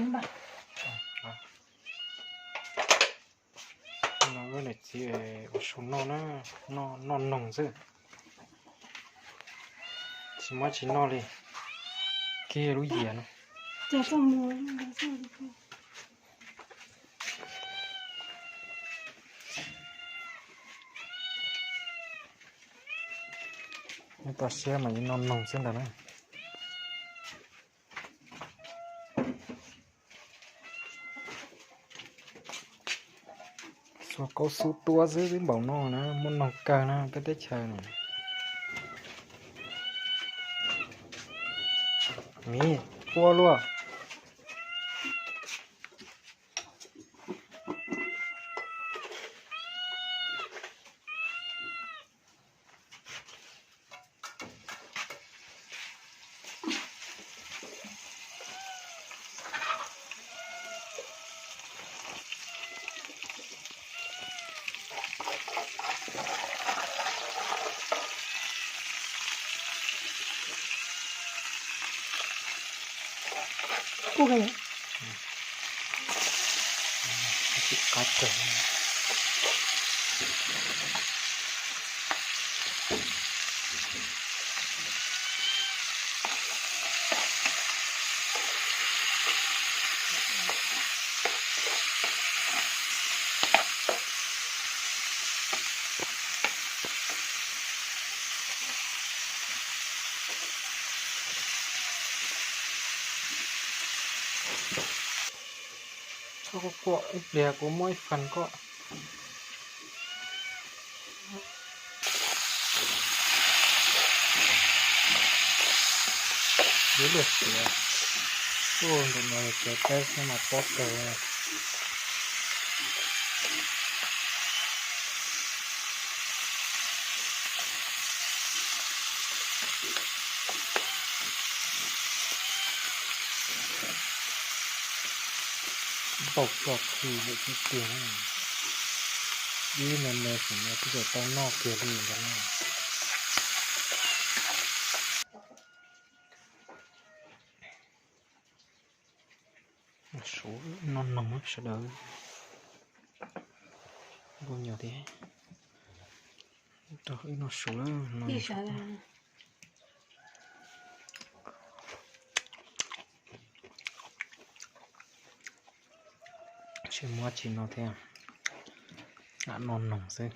No wb niam txiv ua su noj na, noj noog xwb, tsis muab tsis noj li, kiag lub yias no. Nyob toj siab mas yeej noj noog xwb ntag na. Xuas kaub xub tuab xwb twb npaum no na, muaj noog kawg na peb teb chaws no. Miv, ua luaj. Qab kawg. Txhob quaj quaj, ib pliag kuv muab ib fab koj. Yuav luag siav. Ua ntawm no tsev peb xwb mas pob kawg. Npaum txoj khi lawm tiag tiag, ib me me xwb no twb tau noj kiag li ntawd na. Suav noj noog sawv daws, nkauj nyuam thiab. Rau wb noj su lawm no. Tsis muab tsis noj thiab, lam noj noog xwb.